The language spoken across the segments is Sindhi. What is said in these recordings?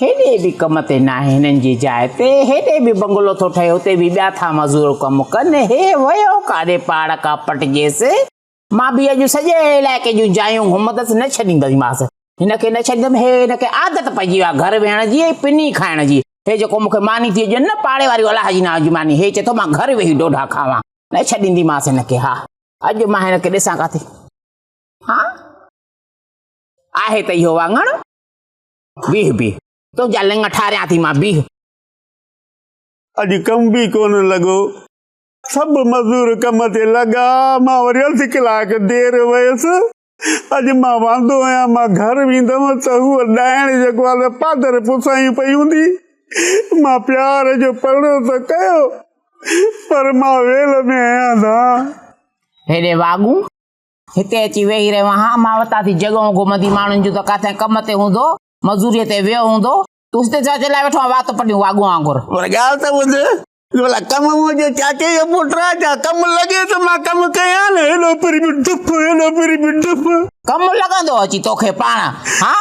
هيڏي به ڪم تي ناهي هنن جي جاء تي، هيڏي به بنگلو ٿو ٺهي اتي به ٻيا ٿا مزور ڪم ڪن، هي ويو ڪاڏي پاڙ ڪا پٽجيس، مان به اڄ سڄي علائقي جون جايون گهمندس نه ڇڏينديمانس، هن کي نه ڇڏيندم، هي هن کي عادت پئجي وئي آهي گهر ويهڻ جي ۽ پني کائڻ جي، هي جيڪو مون کي ماني ٿي ڏين نه پاڙي واريون الله جي نانء جي ماني، هي چئي ٿو مان گهر ويهي ڊوڍا کاوان، نه ڇڏينديمانس هن کي، ها اڄ مان هن کي ڏسان ڪاٿي، ها آهي ته اهو واڱڻ. بيهه بيهه، تنهنجا لڱ ٺاريان ٿي مان، بيهه. اڄ ڪم به ڪونه لڳو. سڀ مزور ڪم تي لڳا، مان وري اڌ ڪلاڪ دير ويس. اڄ مان واندو آهيان، مان گهر ويندم ته هوء ڏائڻ جيڪو آهي ته پادر پسايون پئي هوندي. مان پيار جو پرڻو ته ڪيو، پر مان ويل ۾ آهيان ڌان. هيڏي واڳون، هتي اچي ويهي رهيو آهيان، مان وتان ٿي جڳهون گهمندي ماڻهن جون ته ڪاٿي ڪم تي هوندو، مزوريء تي ويو هوندو، تون هتي ڇا جي لاء ويٺو آهين وات پٽيون واڳون وانگر. پر ڳالهه ته ٻڌ، ڀلا ڪم منهنجو چاچي جو پٽ آهي ڇا، ڪم لڳي ته مان ڪم ڪيان نه، هيڏو پري به ڊپ، هيڏو پري به ڊپ. ڪم لڳندو اچي توکي پاڻ، ها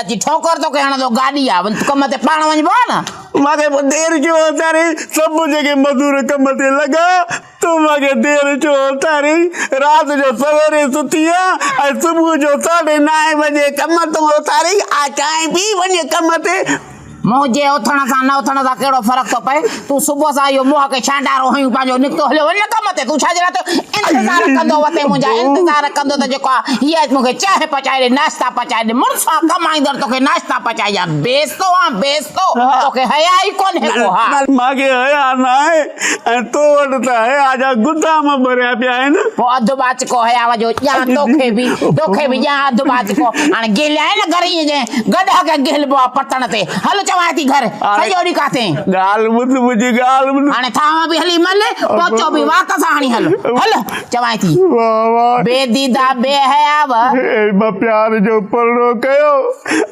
اچي ٺوڪر توکي هڻندو گاڏي آ، ڪم تي پاڻ وڃبو آهي نه. مان کي پوء دير ڇو اٿاري، سڀ جيڪي مزور ڪم تي لڳا، تون مان کي دير ڇو اٿاري، رات جو سويري ستي آن ۽ صبح جو ساڍي نائين بجي ڪم تون اٿاري، آ چانهه پي وڃ ڪم تي. منهنجي اٿڻ سان نه اٿڻ سان ڪهڙو فرق ٿو پئي، تون صبح سان اهو منهن کي ڇانڊارو هنيون پنهنجو نڪتو هليو وڃ نه ڪم تي، تون ڇا جي لاء ٿو انتظار ڪندو وتين منهنجا انتظار ڪندو ته جيڪو آ هيء اچ مون کي چانهه پچائي ڏي ناشتا پچائي ڏي، مڙس آن ڪمائيندڙ توکي ناشتا پچائي ڏيان، بيستو آن بيستو، توکي حياء ئي ڪونهي ڪو ها. مان کي حياء ناهي ۽ تو وٽ ته حياء جا گدام ڀريا پيا آهن. پوء اڌ ٻاچڪو حياء جو ڏيان توکي به، توکي به ڏيان اڌ ٻاچڪو. هاڻي گهليائين نه گهر ائين جئين گڏهه کي گهلبو آهي پتڻ تي. هل چوانء ٿي گهر، سڄو ڏينهن ڪاٿي آهين؟ ڳالهه ٻڌ منهنجي ڳالهه ٻڌ. هاڻي ٿانء به هلي مل، پوچو به وات سان هڻي هل. هل چوانء ٿي. واهه واهه. بي ديده بي حياء. هي مان پيار جو پرڻو ڪيو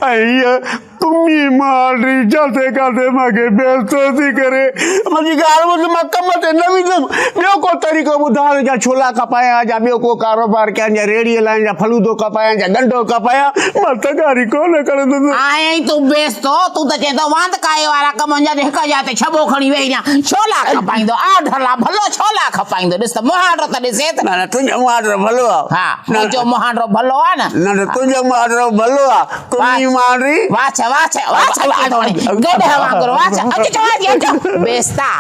۽ هيء تمي ماڙي جاٿي ڪاٿي مان کي بيستو ٿي ڪري. منهنجي ڳالهه ٻڌ مان ڪم تي نه ويندم ٻيو ڪو طريقو ٻڌاء جا ڇولا کپايان جا ٻيو ڪو ڪاروبار ڪيان جا ريڙهي هلايان جا فلودو کپايان جا ڳنڍو کپايان مان تغاري ڪو نه کڻندس. آهين ئي تون بيستو تون ته چئين ٿو واندڪائي وارا ڪم هن جا هڪ جاء تي ڇٻو کڻي ويهي رهيان ڇولا کپائيندو آڍلا ڀلو ڇولا کپائيندو ڏس ته مهانڊو ته ڏسين ته. نه نه تنهنجو مهانڊو ڀلو آ. ها منهنجو مهانڊو ڀلو آ نه. نه نه تنهنجو مهانڊو ڀلو آ. ڪمي ماري. واڇ واڇ واڇ اچي ٿو وڻي گڏهه وانگر واڇ اچ چوان ٿي اچ بيستا.